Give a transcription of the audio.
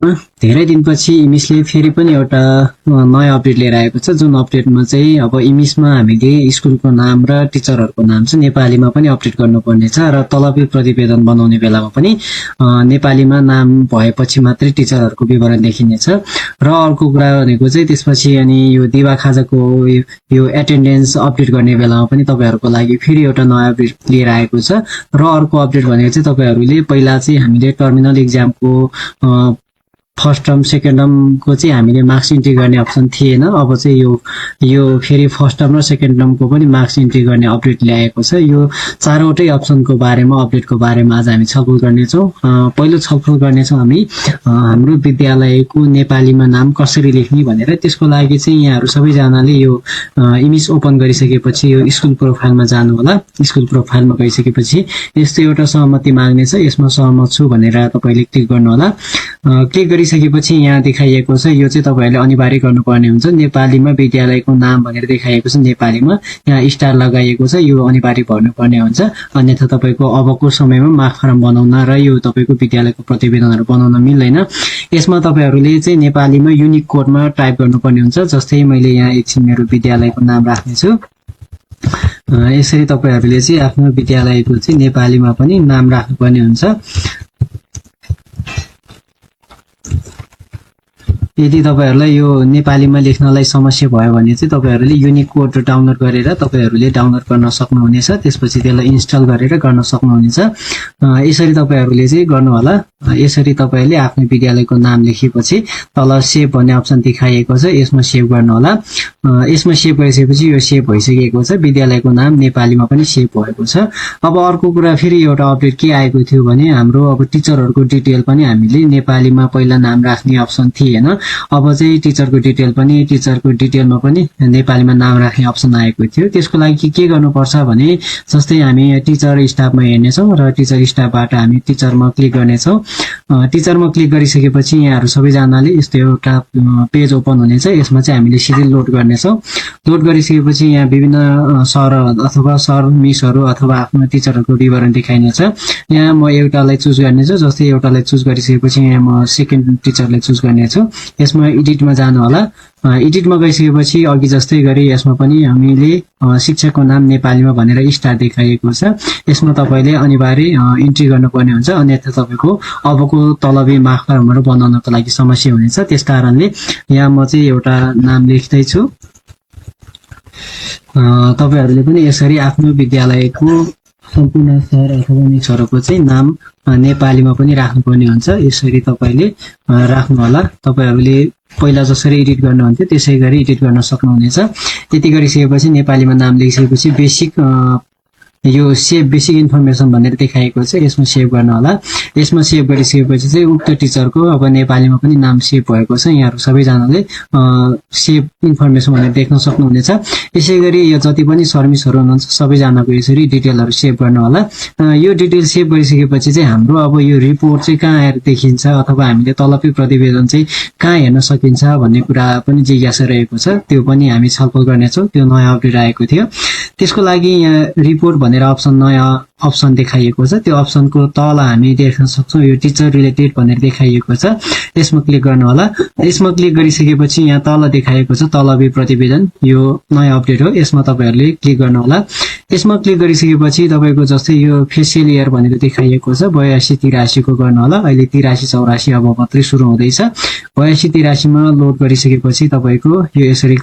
धेरै दिनपछि इमिसले फेरि पनि एउटा नयाँ अपडेट लिएर आएको छ, जुन अपडेटमा चाहिँ अब इमिसमा हामीले स्कुलको नाम र टिचरहरूको नाम चाहिँ नेपालीमा पनि अपडेट गर्नुपर्ने छ र तलबी प्रतिवेदन बनाउने बेलामा पनि नेपालीमा नाम भएपछि मात्रै टिचरहरूको विवरण देखिनेछ। र अर्को कुरा भनेको चाहिँ त्यसपछि अनि यो दिवा खाजाको यो एटेन्डेन्स अपडेट गर्ने बेलामा पनि तपाईहरूको लागि फेरि एउटा नयाँ अपडेट लिएर आएको छ। र अर्को अपडेट भनेको चाहिँ तपाईहरूले पहिला चाहिँ हामीले टर्मिनल इक्जामको फर्स्ट टर्म सेकेन्ड टर्मको चाहिँ हामीले मार्क्स इन्ट्री गर्ने अप्सन थिएन। अब चाहिँ यो फेरि फर्स्ट टर्म र सेकेन्ड टर्मको पनि मार्क्स इन्ट्री गर्ने अपडेट ल्याएको छ। यो चारवटै अप्सनको बारेमा अपडेटको बारेमा आज हामी छलफल गर्नेछौँ। पहिलो छलफल गर्नेछौँ हामी हाम्रो विद्यालयको नेपालीमा नाम कसरी लेख्ने भनेर। त्यसको लागि चाहिँ यहाँहरू सबैजनाले यो इमेज ओपन गरिसकेपछि यो स्कुल प्रोफाइलमा जानु होला। स्कुल प्रोफाइलमा गइसकेपछि यस्तो एउटा सहमति माग्नेछ, यसमा सहमत छु भनेर तपाईँले क्लिक गर्नु होला। क्लिक गरिसकेपछि यहाँ देखाइएको छ, यो चाहिँ तपाईहरूले अनिवार्य गर्नुपर्ने हुन्छ। नेपालीमा विद्यालयको नाम भनेर देखाइएको छ, नेपालीमा यहाँ स्टार लगाइएको छ, यो अनिवार्य भर्नुपर्ने हुन्छ। अन्यथा तपाईँको अबको समयमा मार्क फारम बनाउन र यो तपाईँको विद्यालयको प्रतिवेदनहरू बनाउन मिल्दैन। यसमा तपाईँहरूले चाहिँ नेपालीमा युनिक कोडमा टाइप गर्नुपर्ने हुन्छ। जस्तै मैले यहाँ एकछिन मेरो विद्यालयको नाम राख्नेछु। यसरी तपाईँहरूले चाहिँ आफ्नो विद्यालयको चाहिँ नेपालीमा पनि नाम राख्नुपर्ने हुन्छ। यदि तपाईहरूलाई यो नेपालीमा लेख्नलाई समस्या भयो भने चाहिँ तपाईहरूले युनिक कोड डाउनलोड गरेर तपाईहरूले डाउनलोड गर्न सक्नुहुनेछ। त्यसपछि त्यसलाई इन्स्टल गरेर गर्न सक्नुहुनेछ। यसरी तपाईहरूले चाहिँ गर्नुहोला। यसरी तपाईहरूले आफ्नो विद्यालयको नाम लेखेपछि तल सेभ भन्ने अप्सन देखाइएको छ, यसमा सेभ गर्नुहोला। यसमा सेभ गरिसकेपछि यो सेभ भइसकेको छ, विद्यालयको नाम नेपालीमा पनि सेभ भएको छ। अब अर्को कुरा फेरि एउटा अपडेट के आएको थियो भने हाम्रो अब टिचरहरूको डिटेल पनि हामीले नेपालीमा पहिला नाम राख्ने अप्सन थिएन। अब चाहिँ टिचरको डिटेलमा पनि नेपालीमा नाम राख्ने अप्सन आएको थियो। त्यसको लागि के गर्नुपर्छ भने जस्तै हामी टिचर स्टाफमा हेर्नेछौँ र टिचर स्टाफबाट हामी टिचरमा क्लिक गर्नेछौँ। टिचरमा क्लिक गरिसकेपछि यहाँहरू सबैजनाले यस्तो एउटा पेज ओपन हुनेछ। यसमा चाहिँ हामीले सिरियल लोड गर्नेछौँ। लोड गरिसकेपछि यहाँ विभिन्न सर अथवा सर मिसहरू अथवा आफ्नो टिचरहरूको विवरण देखाइनेछ। यहाँ म एउटालाई चुज गर्नेछु। जस्तै एउटालाई चुज गरिसकेपछि यहाँ म सेकेन्ड टिचरलाई चुज गर्नेछु। यसमा एडिटमा जानु होला। एडिटमा गइसकेपछि अघि जस्तै गरी यसमा पनि हामीले शिक्षकको नाम नेपालीमा भनेर स्टार देखाइएको छ। यसमा तपाईँले अनिवार्य इन्ट्री गर्नुपर्ने हुन्छ, अन्यथा तपाईँको अबको तलबी मार्क फारमहरू बनाउनको लागि समस्या हुनेछ। त्यस कारणले यहाँ म चाहिँ एउटा नाम लेख्दैछु। तपाईहरूले पनि यसरी आफ्नो विद्यालयको सम्पूर्ण सर अथवा मिसहरूको चाहिँ नाम नेपालीमा पनि राख्नुपर्ने हुन्छ। यसरी तपाईँले राख्नुहोला। तपाईँहरूले पहिला जसरी एडिट गर्नुहुन्थ्यो त्यसै गरी एडिट गर्न सक्नुहुनेछ। यति गरिसकेपछि नेपालीमा नाम लेखिसकेपछि यो सेभ बेसिक इन्फर्मेसन भनेर देखाएको छ, यसमा सेभ गर्न होला। यसमा सेभ गरिसकेपछि चाहिँ उक्त टिचरको अब नेपालीमा पनि नाम सेभ भएको छ। यहाँहरू सबैजनाले सेभ इन्फर्मेसन भनेर देख्न सक्नुहुनेछ। यसै गरी यो जति पनि सर्भिसहरू हुनुहुन्छ सबैजनाको यसरी डिटेलहरू सेभ गर्न होला। यो डिटेल सेभ गरिसकेपछि चाहिँ हाम्रो अब यो रिपोर्ट चाहिँ कहाँ आएर देखिन्छ अथवा हामीले तलबी प्रतिवेदन चाहिँ कहाँ हेर्न सकिन्छ भन्ने कुरा पनि जिज्ञासा रहेको छ। त्यो पनि हामी छलफल गर्नेछौँ। त्यो नयाँ अपडेट आएको थियो। त्यसको लागि यहाँ रिपोर्ट भनेर नयाँ अप्सन देखाइएको छ। त्यो अप्सनको तल हामी देख्न सक्छौँ यो टिचर रिलेटेड भनेर देखाइएको छ। यसमा क्लिक गर्नु होला। यसमा क्लिक गरिसकेपछि यहाँ तल देखाइएको छ तलबी प्रतिवेदन, यो नयाँ अपडेट हो। यसमा तपाईँहरूले क्लिक गर्नु होला। यसमा क्लिक गरिसकेपछि तपाईँको जस्तै यो फेसियल इयर भनेर देखाइएको छ 82-83 को गर्नु होला। अहिले 83-84 अब मात्रै सुरु हुँदैछ। 82-83 मा लोड गरिसकेपछि तपाईँको यो यसरी